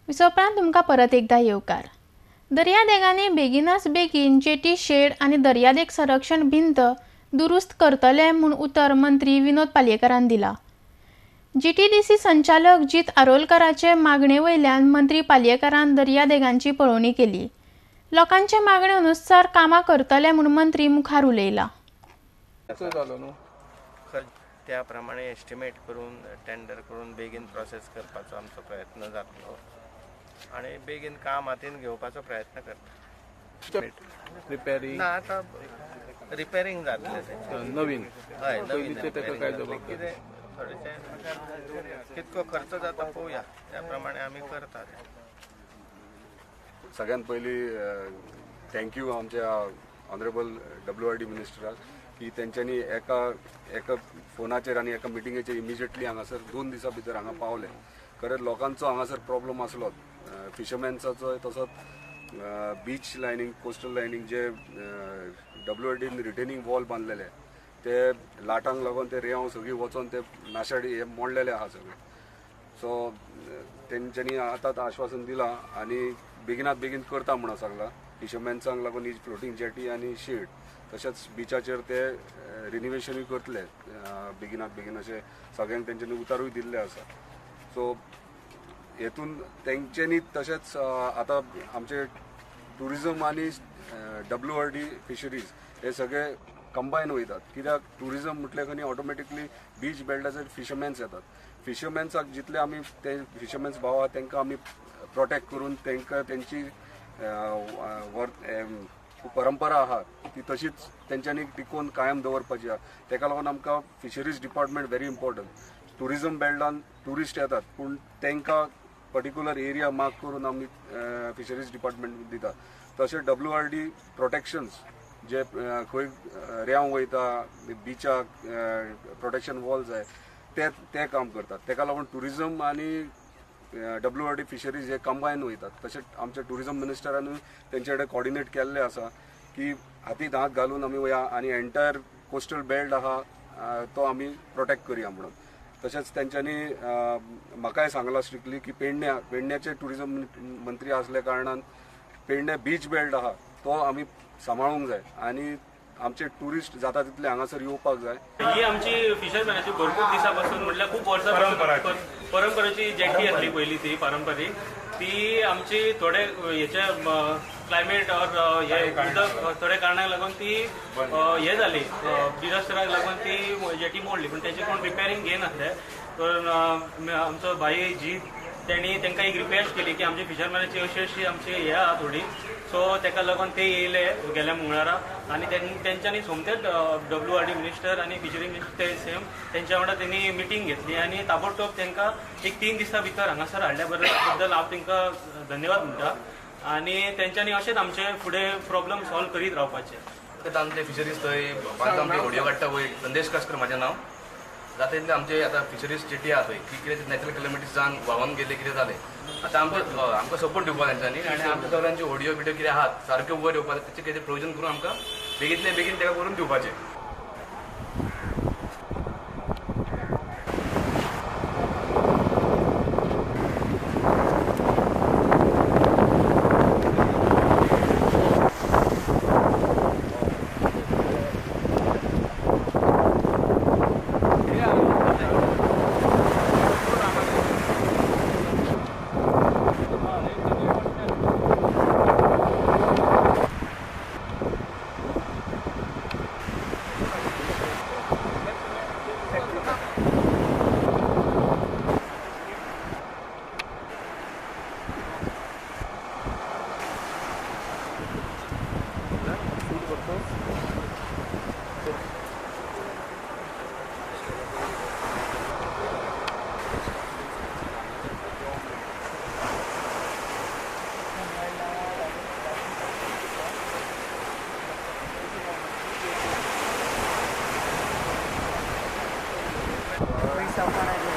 विसोपरांत तुमकां परत एकदा येवकार. दर्यादेगांनी बेगिनाच बेगीन जेटी शेड आनी दर्यादेग संरक्षण भिंत दुरुस्त करतले म्हूण उतर मंत्री विनोद पालयेकारान दिला. जीटीडीसी संचालक जीत आरोलकराचे मागणे वयल्यान मंत्री पालयेकारान दर्यादेगांची पळोवणी केली. लोकांचे मागणे अनुसार कामां करतले म्हूण मंत्री मुखार उलयला. त्या प्रमाणे एस्टिमेट करून टेंडर करून बेगीन प्रोसेस करपाचो आमचो प्रयत्न जातलो आनी बेगीन काम हातीन घेवपाचो प्रयत्न करता. रिपेरींग ना, आतां रिपेरींग जातलें तें नवीन. हय, नवीन कितें थोडेशें कितको खर्च जाता पळोवया, त्या प्रमाणे आमी करतात. सगळ्यात पयलीं thank you आमच्या ऑनरेबल WRD मिनिस्टराक की तेंच्यांनी एका एका फोनाचेर आनी एका मिटिंगेचेर इमिजिएटली हांगासर 2 दिसां भितर हांगा पावले. खरें लोकांचो हांगासर प्रॉब्लम आसलो, फिशरमॅन्साचो, तसोच बीच लायनींग, कोस्टल लायनींग जे WRDन रिटेनिंग वॉल बांदलेले ते लाटांक लागून ते रेंव सगळी वचोन ते नाशाडी हे मोडलेले आहा सगळे. सो तेंच्यांनी आतां आश्वासन दिलां आनी बेगिनात बेगीन करता म्हणून सांगलां. फिशरमॅन्सांक लागून ही फ्लोटींग जेटी आनी शेड तशेंच बिचाचेर ते रिनिवेशनूय करतले बेगिनात बेगीन अशें सगळ्यांक तेंच्यांनी उतारूय दिल्लें आसा. सो हेतून तेंच्यांनी तशेंच आतां आमचे ट्युरिजम आनी WRD fisheries हे सगळे कंबायन वयतात. कित्याक ट्युरिजम म्हटल्यार न्ही ऑटोमॅटिकली बीच बेल्टाचेर फिशरमॅन्स येतात. फिशरमॅन्साक जितले आमी ते फिशरमॅन्स भाव आहा तांकां आमी प्रोटेक्ट करून तांकां तेंची परंपरा आहा ती तशीच तेंच्यांनी टिकोवन कायम दवरपाची आहा. तेका लागून आमकां fisheries department very important. Tourism बेल्टान tourist येतात पूण तांकां पर्टिक्युलर एरिया मार्क करून आमी फिशरीज डिपार्टमेंट दितात. तशें WRD protections जे खंय रेंव वयता बिचाक प्रोटेक्शन वॉल जाय ते ते काम करतात. तेका लागून ट्युरिजम आनी WRD fisheries हे कंबायन वयतात. तशेंच आमच्या ट्युरिजम मिनिस्टरानूय तेंचे कडेन कॉर्डिनेट केल्लें आसा की हातीत हात घालून आमी वया आनी एंटायर कोस्टल बेल्ट आहा तो आमी प्रोटेक्ट करया म्हणून. तशेंच तेंच्यांनी म्हाकाय सांगलां स्ट्रिक्टली की पेडण्याचे ट्युरिजम मंत्री आसल्या कारणान पेडणे बीच बेल्ट आहा तो आमी सांबाळूंक जाय आनी आमचे ट्युरिस्ट जाता तितले हांगासर येवपाक जाय. ही आमची फिशरमॅनाची भरपूर दिसां पासून म्हटल्यार खूब वर्सां परंपरेची जेटी आसली पयलीं, ती पारंपारीक ती आमची थोडे हेच्या क्लायमेट ऑर हे उदक थोड्या कारणाक लागून ती हे जाली, डिजास्टराक लागून ती जेटी मोडली. पूण तेचे कोण रिपेरींग घेयनासले. तर आमचो भाई जीत तेणी तांकां एक रिक्वेस्ट केली की आमची फिशरमॅनाची अशी अशी आमची हे आहा थोडी, सो ताका लागून ते येयले गेल्या मंगळारा आनी तेंच्यांनी सोमतेच WRD minister आनी फिशरी मिनिस्टर ते सेम तेंच्या वांगडा तेणी मिटींग घेतली आनी ताबडतोब तांकां एक 3 दिसां भितर हांगासर हाडल्या बद्दल हांव तांकां धन्यवाद म्हणटा आनी तेंच्यांनी अशेंच आमचे फुडें प्रॉब्लम सॉल्व करीत रावपाचे. आमचे फिशरीज थंय आमचे व्हडयो काडटा पळय, संदेश कास्कर म्हाजें नांव. जाता तितलें आमचे आतां फिशरीज जेटी आहा थंय की कितें नॅचरल कॅलमिटीज जावन व्हांवन गेले कितें जालें आतां आमकां आमकां सपोर्ट दिवपा तेंच्यांनी आनी आमच्या सगळ्यांचे व्हडयो बिडयो कितें आहात सारक्यो वयर येवपाक तेचें कितें प्रोविजन करून आमकां बेगींतले बेगीन ताका करून दिवपाचें. Myself when I